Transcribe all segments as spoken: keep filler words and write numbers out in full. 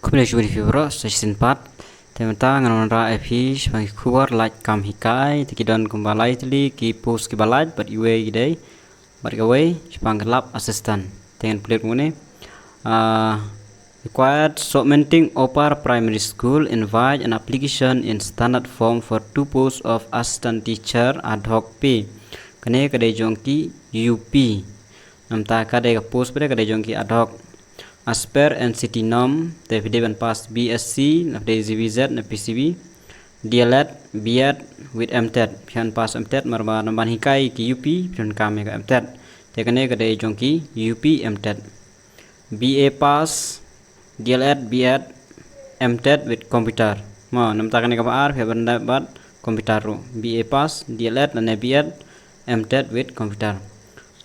Khublei shibun ïa phi baroh sa shisien pat. Te mynta ngan wanrah ïa phi shaphang ki khubor lait kam hikai, te ki don kumba lai tylli ki post kiba lait bad iwei ki dei bad kawei shaphang ka lab assistant. Te ngan plie kumne. Ah, required Sohmynting Upper Primary School invite an application in standard form for two posts of assistant teacher ad hoc pay. Kane ka dei jong ki U P. Namta ka dei ka post ba dei ka dei jong ki ad hoc. As per N C T norm, te phi dei ban pass B S C, na phi dei G B Z, na P C B, D L Ed, B Ed with M Ted. Phi hap ban pass M Ted, mar ba na ban hikai ki U P, phi donkam ïa ka M Ted. Te kane ka dei jong ki U P M Ted. B A pass, D L Ed, B Ed, M Ted with computer. Mo, namta kane kaba ar, phi hap ban dep bad computer ruh. B A pass, D L Ed, lane B Ed, M Ted with computer.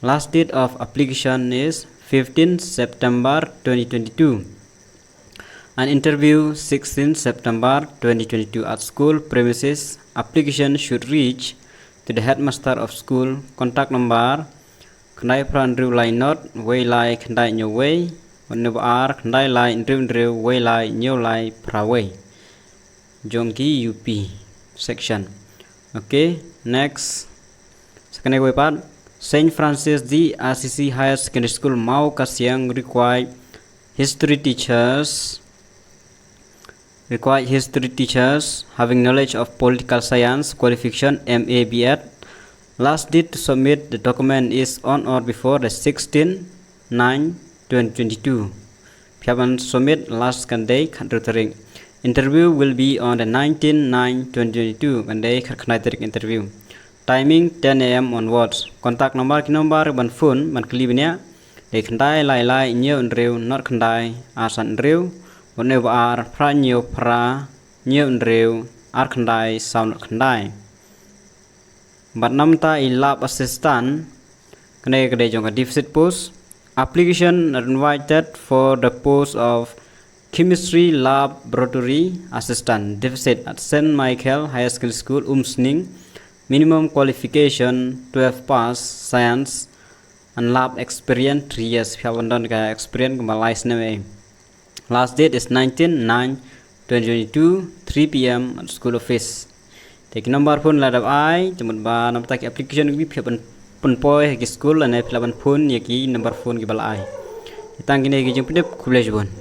Last date of application is fifteen September twenty twenty-two. An interview sixteen September twenty twenty-two at school premises. Application should reach to the headmaster of school. Contact number khyndai phra hynriew lai nod wei lai khyndai hynñiew wei, wan ne ba ar khyndai lai hynriew hynriew wei lai hynñiew lai phra wei. Jong ki U P section. Okay, next. Second wei pat, Saint Francis de Assisi Higher Secondary School, Mawkasiang, required history teachers. Required history teachers having knowledge of political science, qualification M A B Ed. Last date to submit the document is on or before the sixteen nine twenty twenty-two. Phi hap ban submit last kan dei khathynriew tarik. Interview will be on the nineteen nine twenty twenty-two, kan dei khatkhyndai tarik interview. Timing ten A M onwards. Contact number, ki number ban phone ban kylli bniah, dei khyndai lai lai hynñiew hynriew nod khyndai ar san hynriew, wan ne ba ar phra hynñiew phra hynñiew hynriew ar khyndai saw nod khyndai. Bad namta i lab assistant, kane ka dei jong ka deficit post. Application are invited for the post of chemistry laboratory assistant, deficit, at Saint Michael Higher Secondary School, Umsning. Minimum qualification twelve pass, science, and lab experience three years. Phi hap ban don ka experience kumba lai snem eh. Last date is nineteen nine twenty twenty-two, three P M at school office. Te ki number phone la dep ai, te mut ba namta ki application ki phi hap ban pynpoi ha ki school, lane phi lah ban phone ïa ki number phone kiba la ai. Te tang kine ki jingpyndep, khublei shibun.